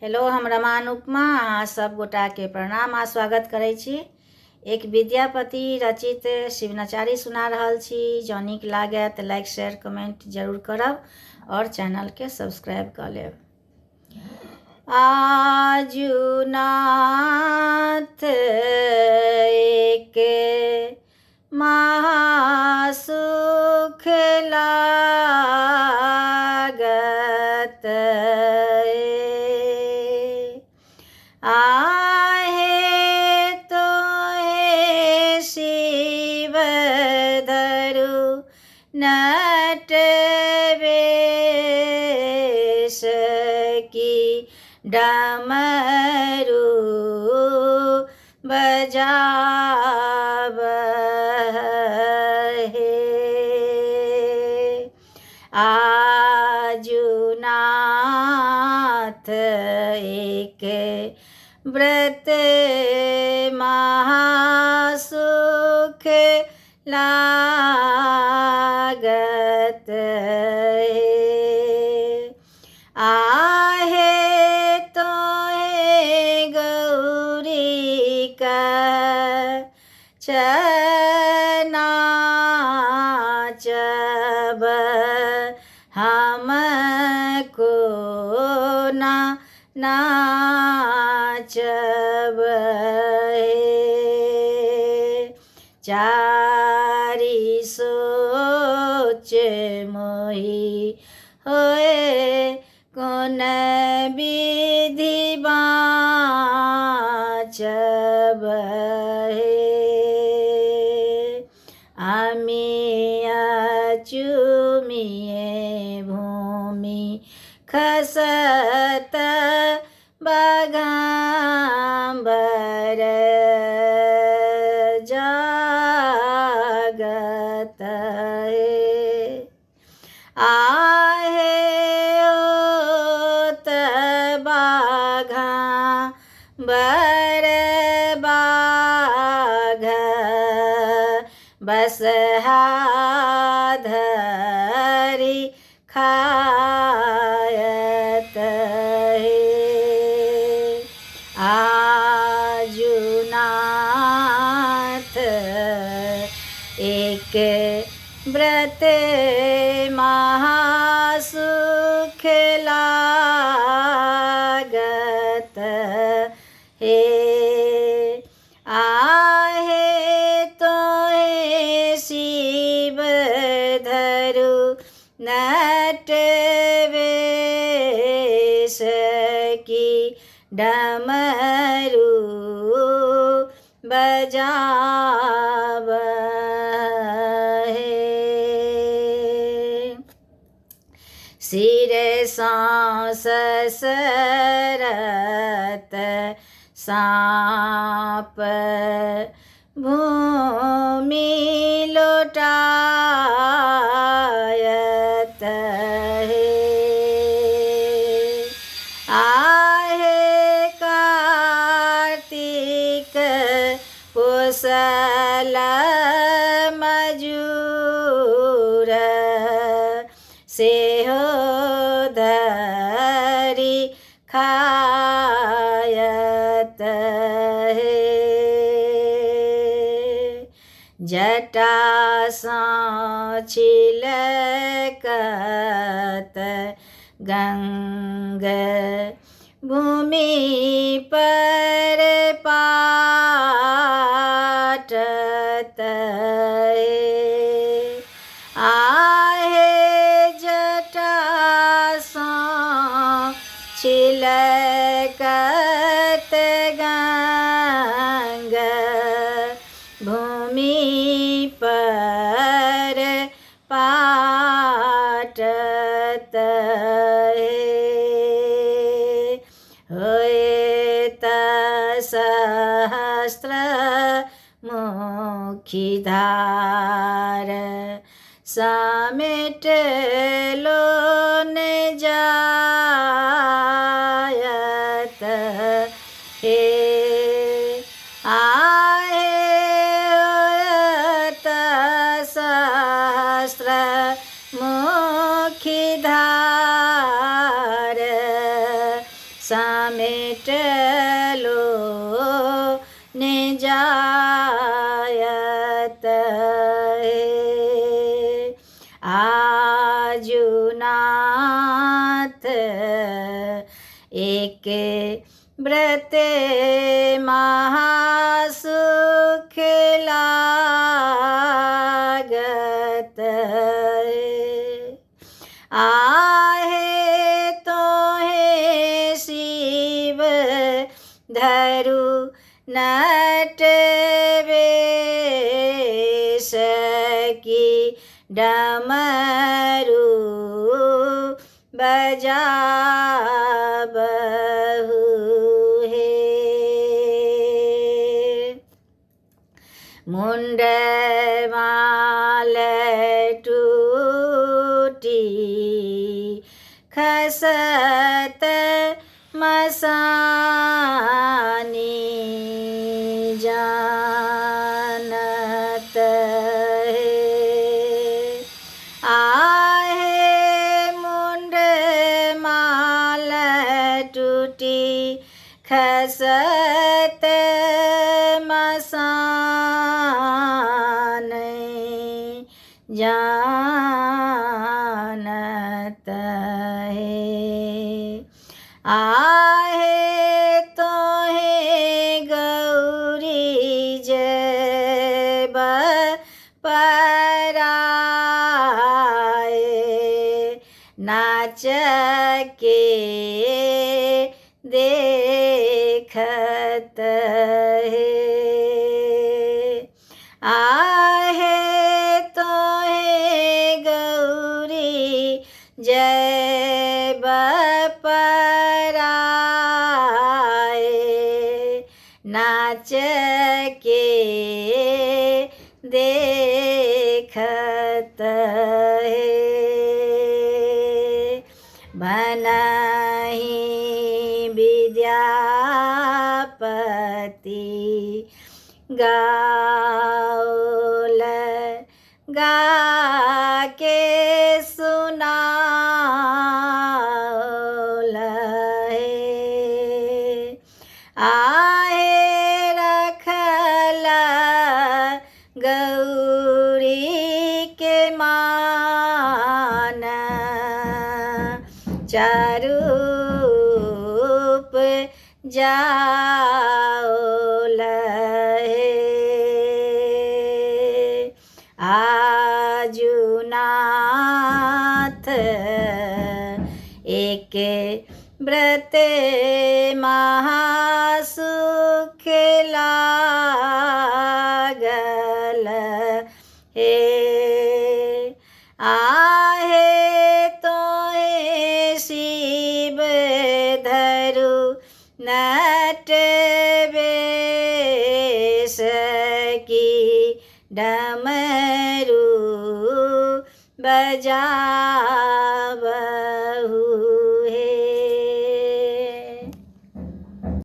Hello, हम रमा अनुपमा अहाँ सब गोटाके प्रणाम आ स्वागत करै छी। एक विद्यापति रचित शिवनचारी सुना रहल छी। जँ नीक लागए तऽ लाइक शेयर कमेंट जरूर करब आओर चैनलके सब्सक्राइब कऽ लेब। आजु नाथ एक महासुख लागत, आहे तोहे शिव धरु नट वेश की डमरू बजाब हे। आजु नाथ एक व्रत महासुख लागत, आहे तोहे गौरी का नाचब, हम को ना नाचब हे। चारि सोच मोहि होए कोन विधि बाँचब हे। अमिया चुमिए भूमि खसत बघाम्बर जागत हे। आहे ओत बाघा बर बाघ बस धरी खायत हे। आजु नाथ एक व्रत महासुख लागत हे, आहे तोहे शिव धरु नट वेश की डमरू बजाब हे। सिर सांस सरत साँप भूमि लोटायत हे। आहे कार्तिक पोसल मजूर सेहो धरि खायत हे। जटा सँ छिलकत गंग भूमि पर पाटत हे। आहे जटा सँ छिलकत गंग भूमि पर पाटत हे। होएत सहस्र मुखी धार समेट लो ने जायत हे। आहे होयत सहस्र मुखी धार समेटलो ने जायत हे। आजुनाथ एक व्रत महासुख लागत। आहे तोहे शिव धरु नट वेश की डमरू बजाबहु हे। मुंडमाल टूटी खसत मसानी जानत हे। आहे मुंडमाल टूटी खसत मसान जानत हे। आहे तोहे गौरी जय पराए नाच के देखत हे। आहे तोहे गौरी जय पराए नाच के देखत हे। बनहि विद्यापति गाउल गा के सुनाउल हे। आहे रखल गौरी के मान चारूप जाओल हे। आजुनाथ एक व्रत महासुख लागल हे। आहे तोहे शिव धरु नट वेश की डमरू बजाबहु।